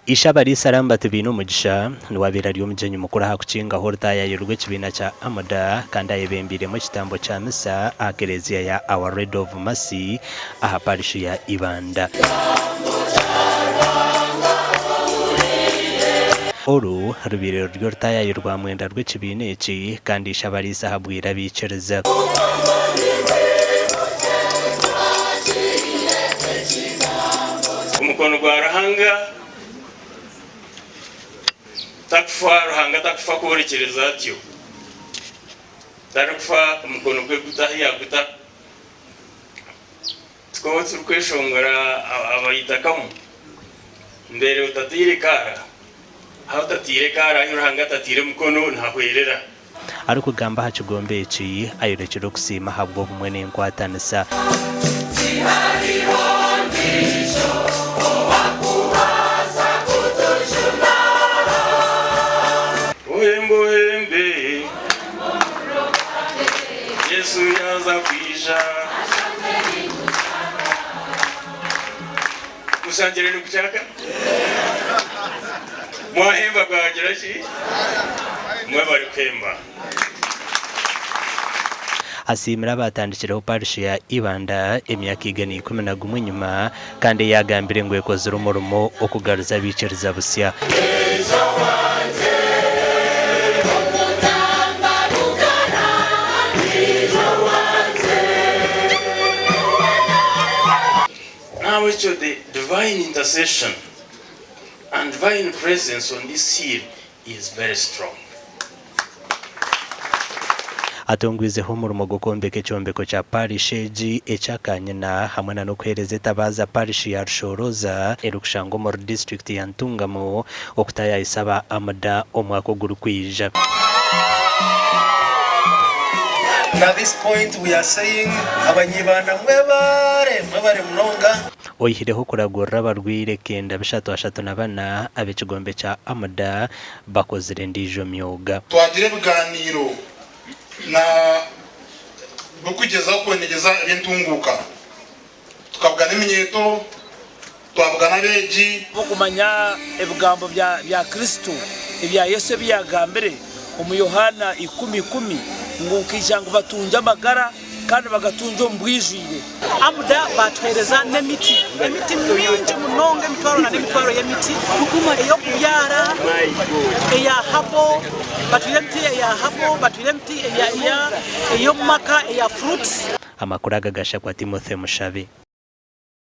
Ishe abariisa Lambert Bainomugisha niwe abaire ari omugyenyi mukuru aha kukingaho orutaayaayo rw'ekibiina kya AMDA kandi ayebembeiremu ekitambo kya misa aha kereziya ya Our Lady of Mercy aha parishi ya Ibanda. Oru rubaire ruri orutaayaayo rwa mwenda rw'ekibiina eki kandi Ishe abariisa ahabwire abaikiriza. Omukono gwa Ruhanga takufa, Ruhanga takufa kworekyereza atyo. Tarikufa omukono gwe guta ahu yaaguta. Tukaba turikweshongora abaitakamu mbeere otataire kaara, ahu otataire kaara ahu Ruhanga atataire mukono nihahwerera. Arikugamba aha kigombe eki, ayorekire okusiima ahabw'obumwe n'enkwatanisa. Ohembe ohembe Yesu yaaza kwija. Mushangire nigukyaka? Mwahemba gwagira ki? Mwebare kuhemba. Asiimire abaatandikireho parishi ya Ibanda emyaka 111 enyima kandi ei agambire ngu ekozire omurimo okugaruza abaikiriza busya. Nahabwekyo the divine intercession and divine presence on this hill is very strong. Atongwizeho omurimo gw'okwombeka ekyombeko kya parish egi ekya Kanyina hamwe na n'okuheereza etabaaza parish ya Rushoroza erikushangwa omuri disiturikiti ya Ntungamo okutayaayisa aba AMDA omwaka ogurikwija. At this point we are saying Abanyibanda mwebare, mwebare munonga. Oihireho okuragurira abarwaire kenda bishatu ashatu na bana ab'ekigombe kya AMDA bakozire endiijo myoga. Twagira ebigaaniiro na birikugyezaho kwonegyeza eby'entunguuka. Tukabugana eminyeeto, twabugana abeegi. Okumanya ebigambo bya Kristo ebya Yesu ebi yaagambire omu Yohaana 10:10 ngu nkaija ngu batungye amagara kandi bagatungye omu bwijwire. AMDA baatuheereza n'emiti, emiti mingi munonga emitwaro na n'emitwaro y'emiti ey'okubyara, eya habo, batuhaire emiti eya habo, batuhaire emiti ey'omu maka eya fruits. Amakuru aga gashakwa Timothy Mushabe.